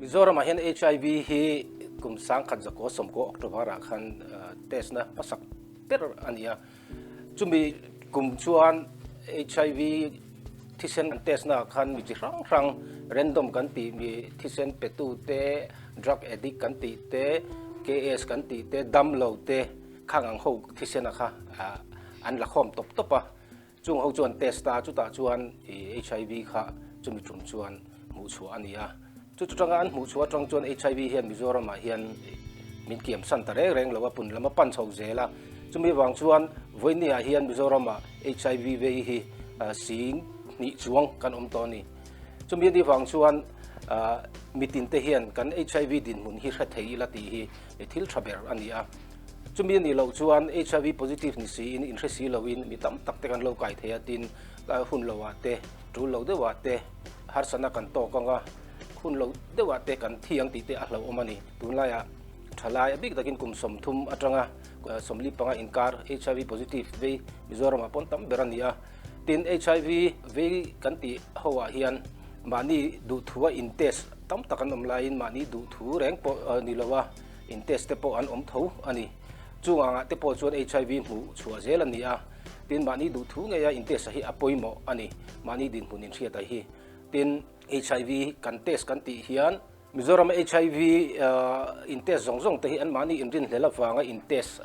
Mizoramah hian HIV hi kum 1990 October-ah khan test-na hmasak ber a ni a. Chumi kum chuan HIV thisen an test naah khan mi chi hrang hrang random kan tih mi thisen petu te, drug addict kan tih te, KS kan tih te, damlo te khang ang ho thisena kha an la khawm tawp tawp a. Chung ho chuan test a, chutah chuan HIV kha chumi tum chuan hmuh chhuah a ni a. Chu chu tanga an hmuh chhuah atang chuan HIV hian Mizoramah hian min kiam san ta reng reng lo a, pun lam a pan chho zel a. Chumi vang chuan vawinia hian Mizoramah HIV vei hi sing hnih chuang kan awm tawh a ni. Chumi anih vang chuan mitin te hian kan HIV dinhmun hi hre thei ila tih hi thil tha ber a ni a. Chumi anih loh chuan HIV positive ni siin inhre si loin mi tam tak te kan lo kai thei a tin hun loah te tul lo deuhah te harsatna kan tawk ang a, hun lo deuhah te kan thi ang tih te a hlauhawm a ni. Tunlaiah thalai a bik takin kum 30 atanga 45 inkar HIV positive vei Mizoramah pawn tam ber a ni a. Tin HIV vei kan tih hoah hian mahni duhthua in test tam tak an awm laiin mahni duhthu reng pawh ni lo a, In test te pawh an awm tho a ni. Chung angah te pawh chuan HIV hmuh chhuah zel a ni a. Tin, mahni duhthu ngeia in test a hi a pawimawh a ni. Mahni dinhmun in hriat a hi. Tin, HIV kan test kan tih hian Mizoram HIV in test zawng zawng te hi an mahni inrinhlel avanga in test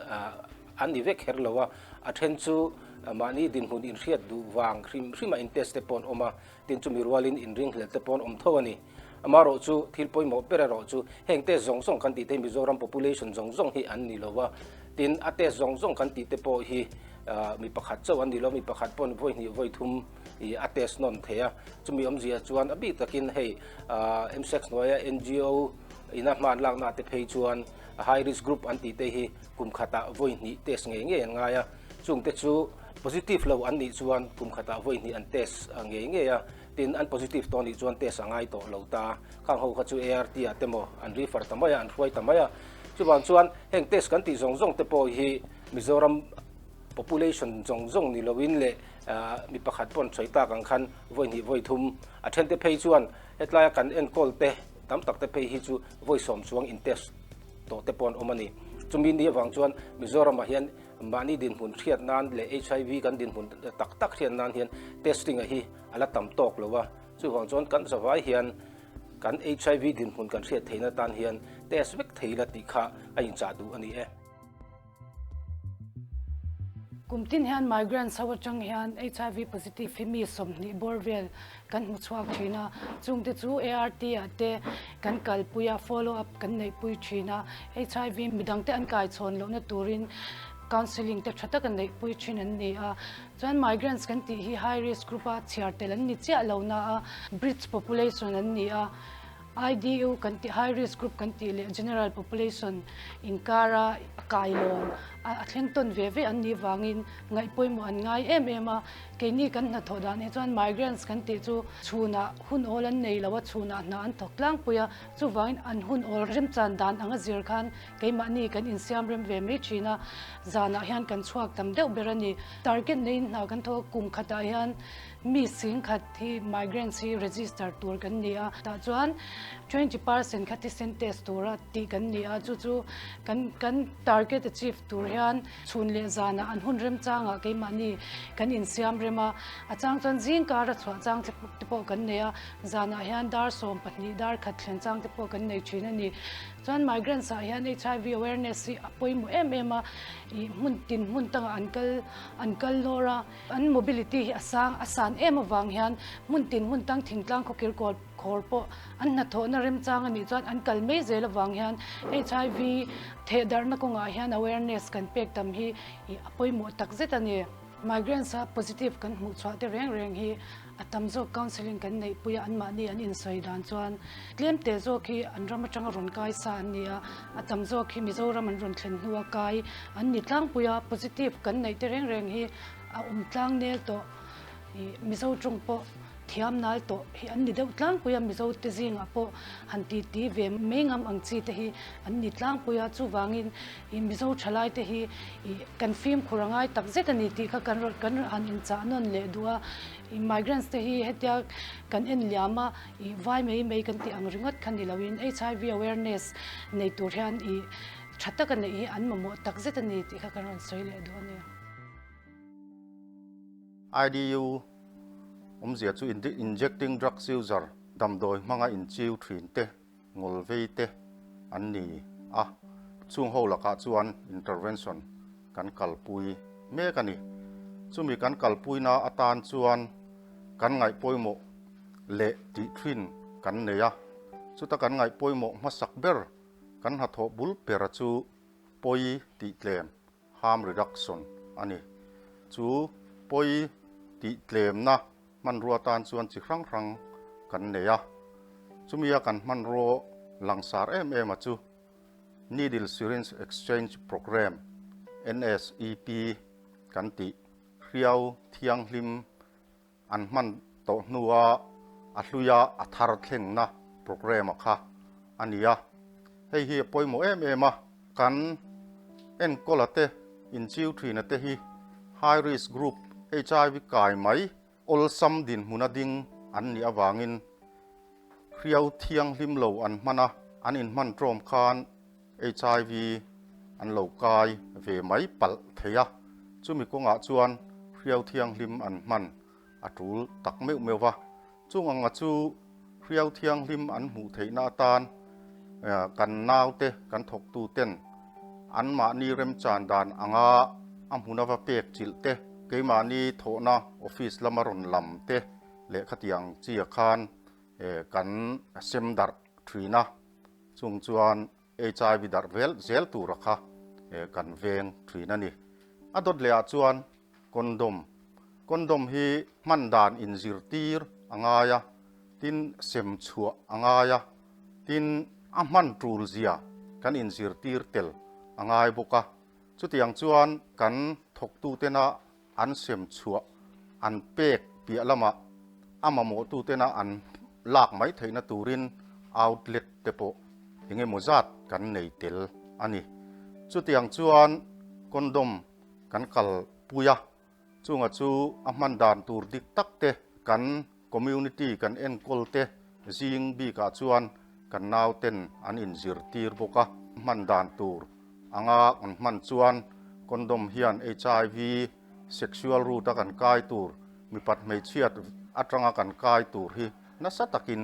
an ni vek her lo a. A then chu mahni dinhmun in hriat duh vang hrim hrima in test te pawh an awm a. Tin, chumi rualin inringhlel te pawh an awm tho a ni. Amaherawh chu thil pawimawh ber erawh chu heng test zawng zawng kan tih te hi Mizoram population zawng zawng hi an ni lo a, tin a test zawng zawng kan tih te pawh hi mi pakhat chauh an ni lo, mi pakhat pawn vawi hnih vawi thum ih a test nawn thei a, chumi awmzia chuan a bik takin hei MSEC hnuaia NGO ina hman lakna te phei chuan high risk group an tih te hi kum khatah vawi hnih test ngei ngei an ngai a, chung te chu positive lo an nih chuan kum khatah vawi hnih an test ngei ngei a. Tin, an positive tawh nih chuan test a ngai tawh lo ta. Khang ho kha chu ART ah te maw an refer ta mai a, an hruai ta mai a. Chuvang chuan heng test kan tih zawng zawng te pawh hi Mizoram population zawng zawng ni loin leh mi pakhat pawh an sawi tak ang khan vawi hnih vawi thum a then te phei chuan hetlaia kan enkawl te tam tak te phei hi chu vawi sawm chuang in test tawh te pawh an awm a ni. Chumi ni avang chuan Mizoramah hian Mahni dinhmun hriat nan leh HIV kan dinhmun tak tak hriat nan hian testing a hi a la tam tawk lo a, chuvang chuan kan zavai hian kan HIV dinhmun kan hriat theihna tan hian test vek thei ila tih kha a inchah duh a ni e. Kum tin hian migrants ho atang hian HIV positive hi mi 20 bawr vel kan hmu chhuak thin a, chungte chu ART ah te kan kalpui a, follow up kan neihpui thin a, HIV midangte an kaichhawn lohna turin counselling te tha taka neihpui thin an ni a, chuan migrants kan tih hi high risk group a chhiar tel an ni chiah lo na a, bridge population an ni a. IDU kan tih, high risk group kan tih leh general population inkara kailawn a thleng tawn ve ve an nih vangin ngaih pawimawh an ngai em em a. Keini kan hnathawh dan hi chuan migrants kan tih chu chhunah hun awl an nei lo a, chhunah hna an thawk tlangpui a, chuvangin an hun awl remchan dan anga zir khan keimahni kan insiam rem ve mai thin a, zanah hian kan chhuak tam deuh ber a ni. Target neiin hna kan thawk a, kum khatah hian Mi 10,000 hi migrants hi register tur kan ni a, tah chuan 20% kha thisen test tura tih kan ni a, chu chu kan kan target achieve tur hian chhun leh zanah an hun remchangah keimahni kan insiam rem a, a chang chuan zing kara chhuah chang te te pawh kan nei a, zanah hian dar 12 dar khat thlen chang te pawh kan nei thin a ni. Chuan migrants ah hian HIV awareness hi a pawimawh em em a, ih hmun tin hmun tangah an kal an kal lawr a. An mobility hi a sang a san em avang hian hmun tin hmun tang thingtlang khawkir kawl khawr pawh an hnathawhna remchang a nih chuan an kal mai zel avang hian HIV thehdarhna kawngah hian awareness kan pek tam hi a pawimawh tak zet a ni. Migrants a positive kan hmuh chhuah te reng reng hi a tam zawk counselling kan neihpui a, anmahni an insawi dan chuan tlem te zawk hi an ram atanga rawn kai sa an ni a, a tam zawk hi Mizoram an rawn thlen hnua kai an ni tlangpui a, positive kan neih te reng reng hi a awm tlang nel tawh. Ih Mizo tawng pawh thiam nal tawh hi an ni deuh tlangpui a, Mizo te zingah pawh han ti ti ve mai ngam ang chi te hi an ni tlangpui a, chuvangin ih Mizo thalai te hi ih kan fimkhur a ngai tak zet a ni tih kha kan rawn kan han inchah nawn leh duh a, ih migrants te hi hetia kan en liam a ih vai mai mai kan tih ang ringawt kha ni loin HIV awareness nei tur hian ih tha taka neih hi an mamawh tak zet a ni tih kha kan rawn sawi leh duh a ni. IDU awmzia chu Injecting Drugs User, damdawi hmanga inchiu thin te, ngawl vei te an ni a, chung ho lakah chuan intervention kan kalpui mek a ni. Chumi kan kalpuina atan chuan kan ngaih pawimawh leh tih thin kan nei a, chuta kan ngaih pawimawh hmasak ber kan hnathawh bul bera chu pawi tih tlem harm reduction a ni. Chu pawi tih tlemna hmanrua tan chuan chi hrang hrang kan nei a, chumia kan hmanraw langsar em em a chu Needle Syringe Exchange Programme, NSEP, kan tih hriau thianghlim an hman tawh hnua a hluia a thar thlengna programme a kha a ni a. Hei hi a pawimawh em em a, kan enkawla te, inchiu thina te hi high risk group HIV kai mai awlsam dinhmuna ding an nih avangin hriau thianghlim lo an hman a, an inhman tawm khan HIV an lo kai ve mai palh thei a, chumi kawngah chuan hriau thianghlim an hman a tul tak meuh meuh va. Chung anga chu hriau thianghlim an hmuh theihna atan kan naute, kan thawktuten anmahni remchan dan anga a hmuna va pek chilh te, keimahni thawhna office lama rawn lam te leh khatiang chia khan kan sem darh thin a. Chung chuan HIV darh vel zel tura kha kan veng thin a ni. A dawt leh ah chuan condom. Condom hi hman dan inzirtir a ngai a, tin sem chhuah a ngai a, tin a hman tul zia kan inzirtir tel a ngai bawk a. Chutiang chuan kan thawktutena an sem chhuah an pek piah lamah a mamawhtutena an lak mai theihna turin outlet te pawh eng emaw zat kan nei tel a ni. Chutiang chuan condom kan kalpui a, chunga chu a hman dan tur dik tak te kan community kan enkawl te zing bikah chuan kan nauten an inzirtir bawk a, hman dan tur anga kan hman chuan condom hian HIV sexual route a kan kai tur, mipat hmeichhiat atanga kan kai tur hi nasa takin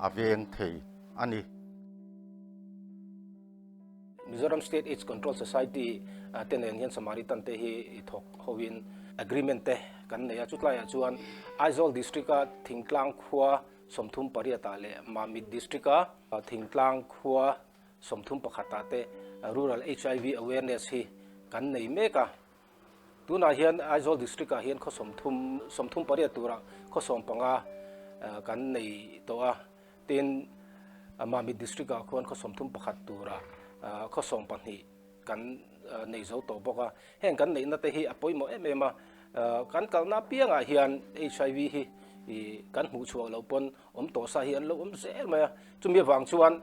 a veng thei a ni. Mizoram State AIDS Control Society te nen hian Samaritan te hi i thawk hoin agreement te kan nei a, chutlaiah chuan Aizawl District a Thingtlang khua 38 ah leh Mamit District a Thingtlang khua 31 ah te Rural HIV Awareness hi kan nei mek a. Tunah hian Aizawl District ah hian khaw 38 turah khaw 15 kan nei tawh a. Tin, Mamit District ah khuan khaw 31 tura khaw 12 kan nei zo tawh bawk a. Heng kan neihna te hi a pawimawh em em a, kan kalna apiangah hian HIV hi kan hmuh chhuah loh pawn awm tawh sa hi an lo awm zel mai a. Chumi avang chuan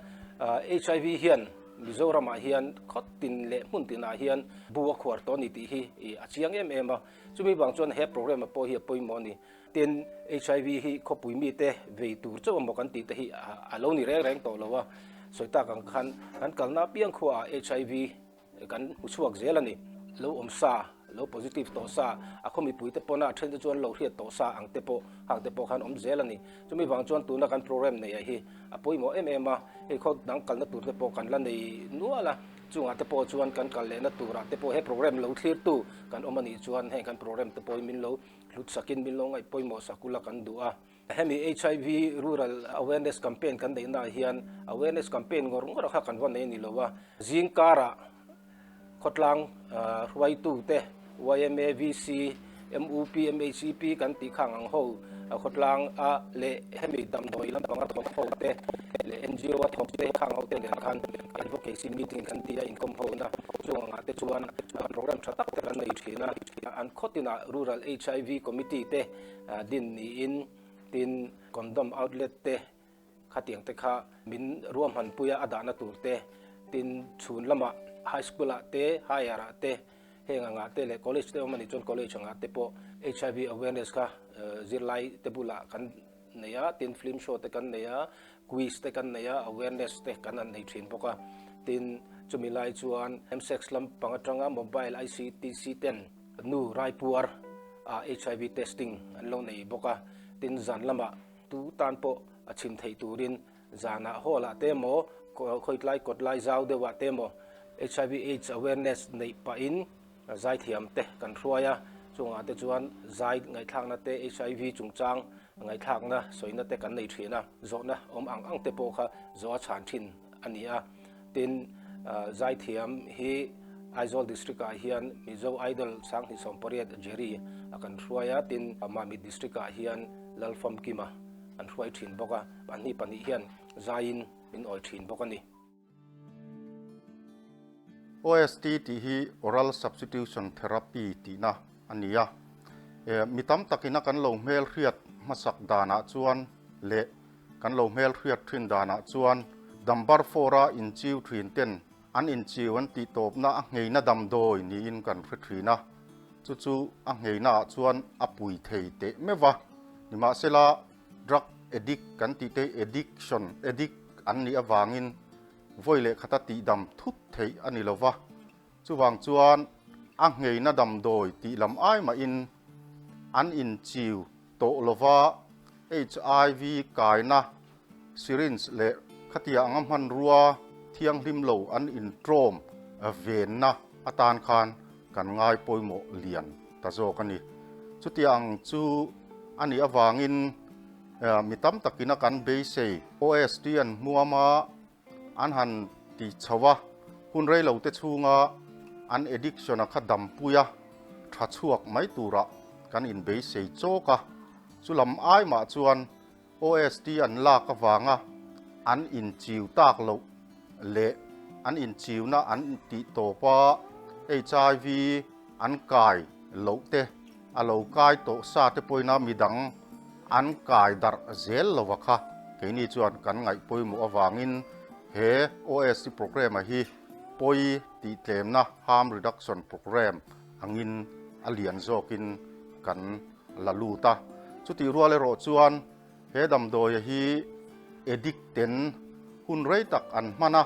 HIV hian Mizoramah hian khaw tin leh hmun tinah hian bu a khuar tawh a ni tih hi a chiang em em a. Chumi avang chuan he programme ah pawh hi a pawimawh a ni. Tin, HIV hi khawpui mite vei tur chauh emaw kan tih te hi a lo ni reng reng tawh lo a, sawi tak ang khan kan kalna apiang khuaah HIV kan hmu chhuak zel a ni. Lo awm sa, lo positive tawh sa, a khaw mipuite pawna a thente chuan lo hriat tawh sa ang te pawh hang te pawh khan awm zel a ni. Chumi vang chuan tuna kan programme neih ah hi a pawimawh em em a, hei khaw dang kalna tur te pawh kan la nei nual a, chungah te pawh chuan kan kal lehna turah te pawh he programme lo thlirtu kan awm a nih chuan heng kan programme te pawhin min lo Hlut sakin min lo ngaih pawimawh sakula kan duh a. Hemi HIV Rural Awareness Campaign kan neihnaah hian awareness campaign ngawr ngawr kha kan va nei a ni lo a. Zing karah khawtlang hruaitute yma, VC, MUP, MHEP kan tih khang ang ho khawtlang a leh hemi damdawi lampanga thawk ho te leh NGO a thawk te khang ho te nen khan advocacy meeting kan ti a inkawm ho na chung angah te chuan program tha tak te kan nei thin a. An khawtinah Rural HIV Committee te din niin Tin, condom outlet te khatiang te kha min ruahmanpui a, a dahna tur te, tin chhun lamah high school ah te, higher ah te, heng angah te leh college te awm a nih chuan college angah te pawh HIV awareness kha zirlai te bulah kan nei a, tin film show te kan nei a, quiz te kan nei a, awareness te kan han nei thin bawk a, tin chumi lai chuan msex lampang atanga mobile ICTC ten nu raipuar ah HIV testing an lo nei bawk a, tin zan lamah tu tan pawh a chhim theih turin zanah hall ah te emaw khawitlai kawt lai zau deuh ah te emaw HIV aids awareness neih pahin zaithiam te kan hruai a, chungah te chuan zai ngaihthlakna te HIV chungchang ngaihthlakna sawina te kan nei thin a, zawhna awm ang ang te pawh kha zawh a chhan thin a ni a, tin zaithiam hi Aizawl District ah hian Mizo Idol 2018 Jerry a kan hruai a, tin Mamit District ah hian Lalfamkima an hruai thin bawk a, 2 2 hian zaiin min awi thin bawk a ni. OST tih hi Oral Substitution Therapy tihna a ni a. Mi tam takin a kan lo hmelhriat hmasak danah chuan leh kan lo hmelhriat thin danah chuan Dambar Four-a inchiu thin ten an inchiu an tih tawpna a ngheina damdawi niin kan hre thin a. Chu chu a ngheinaah chuan a pui thei teh meuh va. Nimahsela Drug addict kan tih te addiction, addict an nih avangin vawi leh khata tihdam thut theih a ni lo va. Chuvang chuan a ngheina damdawi tih lam ai mahin an inchiu tawh lo va, HIV kaina syringe leh khatia anga hmanrua thianghlim lo an intrawm venna atan khan kan ngai pawimawh lian ta zawk a ni. Chutiang chu a nih avangin mi tam takin a kan beisei OST an hmuam a, an han ti chho a, hun rei lo te chhunga an addiction a kha dampui a, tha chhuak mai turah kan inbeisei chawk a. Chulam ai mah chuan OST an lak avanga an inchiu tak loh leh an inchiuna an tih tawp a, HIV an kai loh te, a lo kai tawh sa te pawhin a midang an kai darh zel lo a kha keini chuan kan ngaih pawimawh avangin he OST programme a hi pawi tih tlemna harm reduction programme angin a lian zawkin kan la lut a. Chutih rual erawh chuan he damdawia hi addict ten hun rei tak an hman a,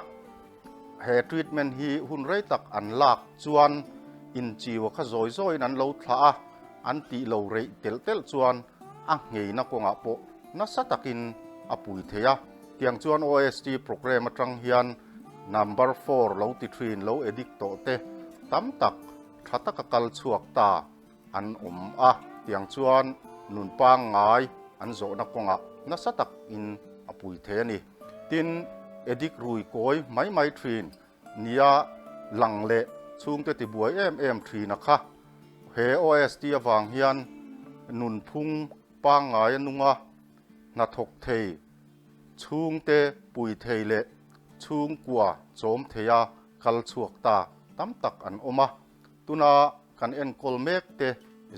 he treatment hi hun rei tak an lak chuan inchiu kha zawi zawiin an lo thlah a, an tih lo reih telh telh chuan a ngheina kawngah pawh nasa takin a pui thei a. Tiang chuan OST programme atang hian number four lo ti thin lo addict tawh te tam tak tha taka kal chhuak ta an awm a, tiang chuan nun pangngai an zawhna kawngah nasa takin a pui thei a ni. Tin, Edik rui kawi mai mai thin nia lang leh chhungte tibuai em em thin a kha. He OST avang hian nunphung pangngai a nung a, hnathawk thei, chhungte pui thei leh chhungkua chawm theia kal chhuak ta tam tak an awm a. Tuna kan enkawl mek te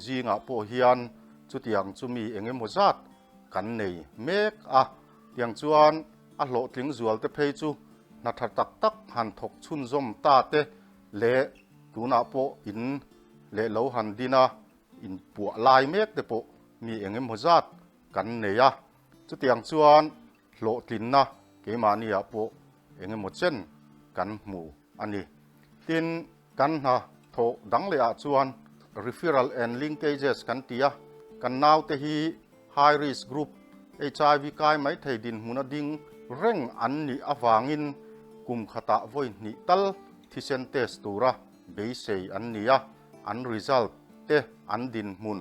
zingah pawh hian chutiang chu mi eng emaw zat kan nei mek a, tiang chuan a hlawhtling zual te phei chu hna tha tak tak han thawk chhunzawm ta te leh tunah pawh in leh lo han din a inpuah lai mek te pawh mi eng emaw zat kan nei a, chutiang chuan hlawhtlinna keimahniah pawh eng emaw chen kan hmu a ni. Tin, kan hna thawh dang leh ah chuan referral and linkages kan ti a, kan naute hi high risk group HIV kai mai thei dinhmun a ding reng an nih avangin kum khatah vawi hnih tal thisen test tura beisei an ni a, an result te an dinhmun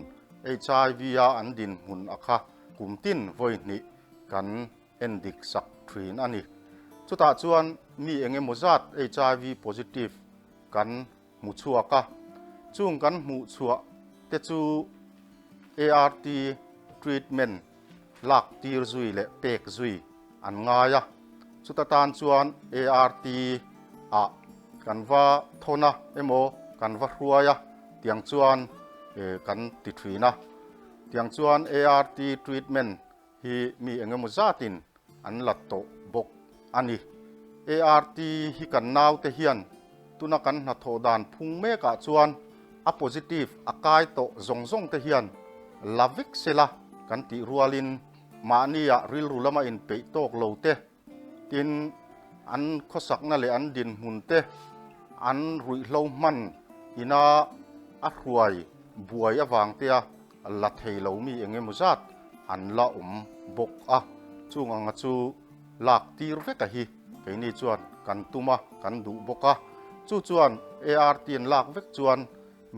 HIV a an dinhmun a kha kum tin vawi hnih kan en dik sak thin a ni. Chutah chuan mi eng emaw zat HIV positive kan hmu chhuak a, chung kan hmuh chhuah te chu ART treatment lak tir zui leh pek zui an ngai a. Chuta tan chuan ART ah kan va thawn a emaw kan va hruai a tiang chuan kan ti thin a. Tiang chuan ART treatment. hi mi engemaw zatin an la tawh bawk a ni. ART hi kan naute hian tuna kan hnathawh dan phung mekah chuan a positive a kai tawh zawng zawng te hian la vek sela kan tih rualin mahnia rilru lama inpeih tawk lo te Tin, an khawsakna leh an dinhmun te an ruihhlo hman ina a hruai buai avang tea la thei lo mi eng emaw zat an la awm bawk a. Chung anga chu lak tir vek a hi keini chuan kan tum a, kan duh bawk a. Chu chuan ART an lak vek chuan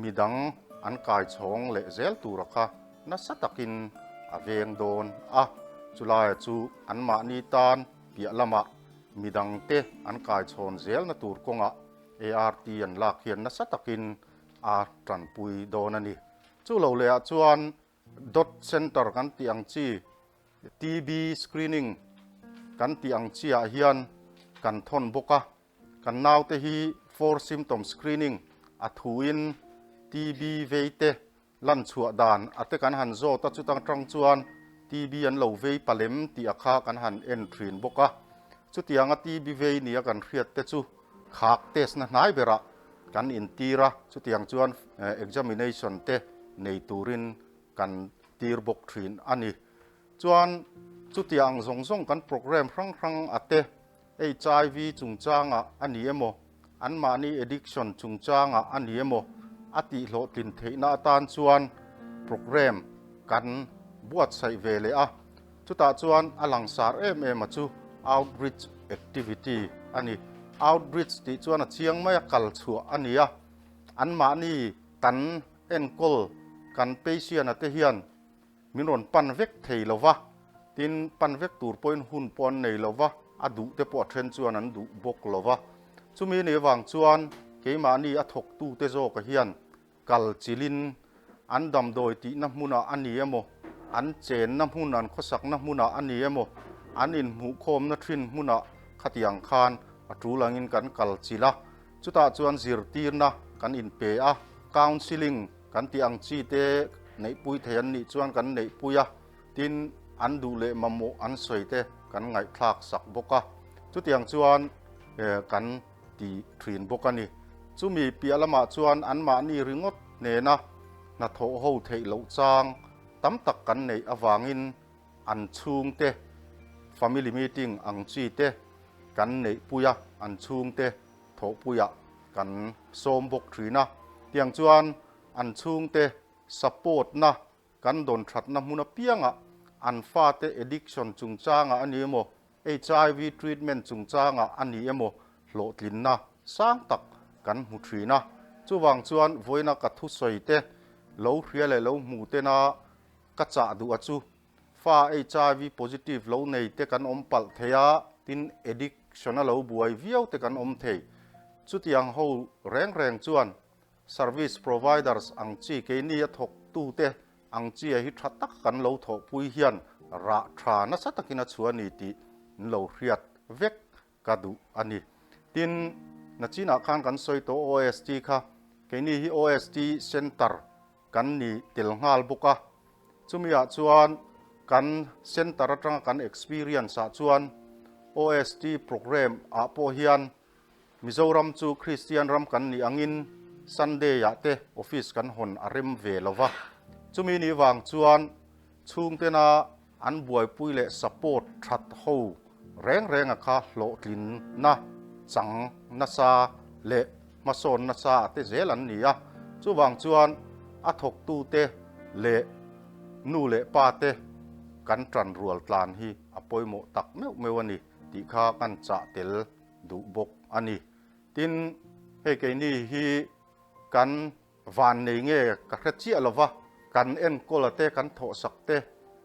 midang an kai chhawng leh zel tura kha nasa takin a veng dawn a, chulaia chu anmahni tan piah lamah midangte an kaichhawn zelna tur kawngah ART an lak hian nasa takin a tanpui dawn a ni. Chu lo lehah chuan dot center kan tih ang chi TB screening kan tih ang chiah hian kan thawn bawk a. Kan naute hi four symptom screening a thuin TB veite Lan chhuah dan a te kan han zawt a, chutang tang chuan TB an lo vei palem tih a kha kan han en thin bawk a. Chutianga TB vei nia kan hriat te chu khak test na hnai berah kan intir a, chutiang chuan examination te nei turin kan tir bawk thin a ni. Chuan chutiang zawng zawng kan program hrang hrang a te HIV chungchangah a ni emaw, anmahni addiction chungchangah a ni emaw a tihhlawhtlin theihna atan chuan programme kan buatsaih ve leh a. Chutah chuan a langsar em em a chu outreach activity a ni. Outreach tih chuan a chiang mai a, kal chhuah a ni a. Anmahni kan enkawl kan patient a te hian Min rawn pan vek thei lo va, tin pan vek tur pawhin hun pawh an nei lo va, a duh te pawh a then chuan an duh bawk lo va. Chumi nih avang chuan keimahni a thawktute zawka hian kal chilhin an damdawi tihna hmunah a ni emaw, an chenna hmun, an khawsakna hmunah a ni emaw, an inhmuhkhawmna thin hmunah khatiang khan a tul angin kan kal chilh a. Chutah chuan zirtirna kan inpe a, counselling Kan tih ang chi te neihpui thei an nih chuan kan neihpui a, tin an duh leh mamawh an sawi te kan ngaihthlak sak bawk a, chutiang chuan kan ti thin bawk a ni. Chumi piah lamah chuan anmahni ringawt hnena hnathawh ho theih loh chang tam tak kan neih avangin an chhungte family meeting ang chi te kan neihpui a, an chhungte thawhpuiah kan sawm bawk thin a, tiang chuan an chhungte support na kan dawn thatna hmun apiangah an fate addiction chungchangah a ni emaw, HIV treatment chungchangah a ni emaw hlawhtlinna sang tak kan hmu thin a. Chuvang chuan vawiina ka thusawi te lo hria leh lo hmu tena ka chah duh a chu Fa HIV positive lo nei te kan awm palh thei a, tin addiction a lo buai viau te kan awm thei. Chutiang ho reng reng chuan service providers ang chi keini a thawk tu te ang chi a hi tha tak kan lo thawhpui hian rah tha nasa takin a chhuah a ni tih an lo hriat vek ka duh a ni. Tin, nachinah khan kan sawi tawh OST kha keini hi OST center kan ni tel nghal bawk a, Chumiah chuan kan centre atanga kan experience ah chuan OST programme ah pawh hian Mizoram chu Kristian ram kan nih angin Sunday ah te office kan hawn a rem ve lo va. Chumi nih vang chuan chhungtena an buaipui leh support that ho reng renga kha hlawhtlinna chang nasa leh hmasawn nasa a te zel an ni a, chuvang chuan a thawktute leh nu leh pa te kan tan rual tlan hi a pawimawh tak meuh meuh a ni tih kha kan chah tel duh bawk a ni. Tin, hei keini hi kan Van nei nge ka hre chiah lova, kan enkawl a te, kan thawhsak te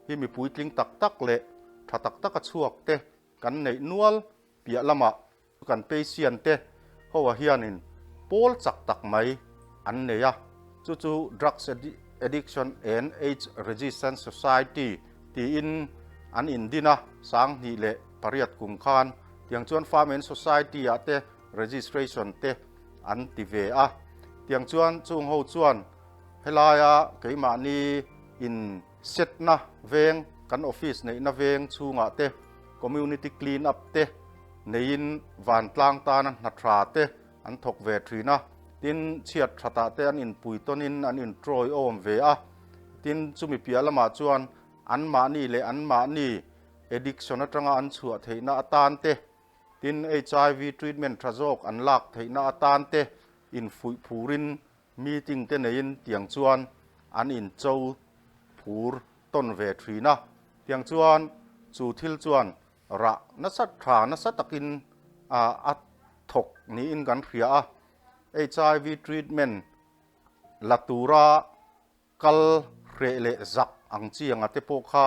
hi mi puitling tak tak leh tha tak taka chhuak te kan neih nual piah lamah kan patient te ho ah hianin pawl chak tak mai an nei a, chu chu Drugs Addiction and Aids Resistance Society tiin an indin a, 2008 kum khan tiang chuan Farm and Society ah te registration te an ti ve a. Tiang chuan chung ho chuan helaia keimahni in setna veng Kan office neihna veng chhungah te community clean up te neiin vantlang tana hna tha te an thawk ve thin a. Tin, chhiat thatah te an inpui tawnin an intrawi awm ve a. Tin, chumi piah lamah chuan anmahni leh anmahni addiction atanga an chhuah theihna atan te, tin HIV treatment tha zawk an lak theihna atan te infuih phurin meeting te neiin tiang chuan an incho phur tawn ve thin a. Tiang chuan chu thil chuan rah nasa tha nasa takin a thawk niin kan hria a. HIV treatment la tura Kal hreh leh zak ang chi anga te pawh kha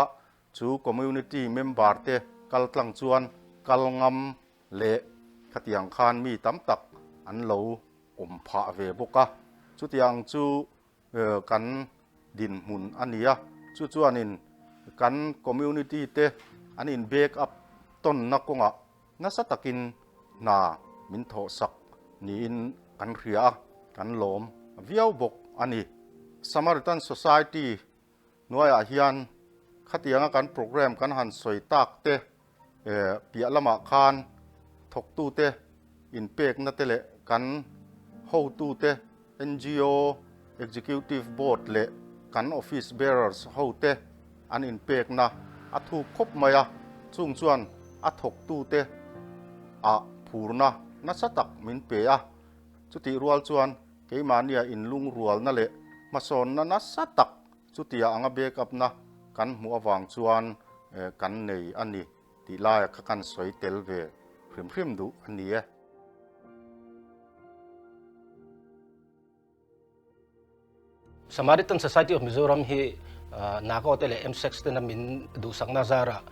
chu community member te kal tlang chuan kal ngam leh khatiang khan mi tam tak an lo awm phah ve bawk a. Chutiang chu kan dinhmun a ni a, chu chuanin kan community te an in back up tawnna kawngah nasa takin hna min thawhsak niin kan hria a, kan lawm viau bawk a ni. Samaritan Society hnuaiah hian khatianga kan programme kan han sawi tak te piah lamah khan thawktute inpekna te leh kan hotute ngo Executive Board leh kan Office Bearers hote an inpekna a thuk khawp mai a, chung chuan a thawktute ah phurna nasa tak min pe a. Chutih rual chuan keimahnia inlungrualna leh hmasawnna nasa tak chutia anga back up-na kan hmuh avang chuan kan nei a ni tih laia kha kan sawi tel ve hrim hrim duh a ni e. Samaritan Society of Mizoram hi Nagaw te leh MSEX tena min duhsakna zarah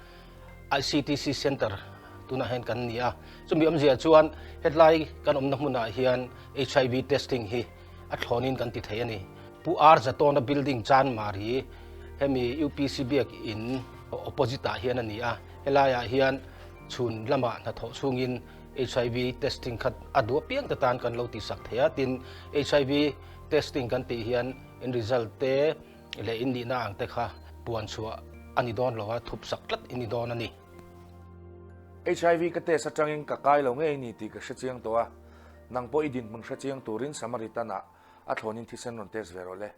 ICTC Centre tunah hian kan ni a. Chumi awmzia chuan hetlai kan awmna hmunah hian HIV testing hi a thlawnin kan ti thei a ni. Pu R Zatawna building Chanmari hemi UPC biak in opposite ah hian a ni a. Helaiah hian chhun lamah hnathawh chhungin HIV testing kha a duh apiang te tan kan lo tihsak thei a. Tin, HIV Testing kan tih hian in result te leh in nihna ang te kha puan chhuah a ni dawn lo a, thup sak tlat i ni dawn a ni. HIV ka test atangin ka kai lo ngei ni tih ka hre chiang tawh a, nang pawh i dinhmun hre chiang turin Samaritan ah a thlawnin thisen rawn test ve rawh le.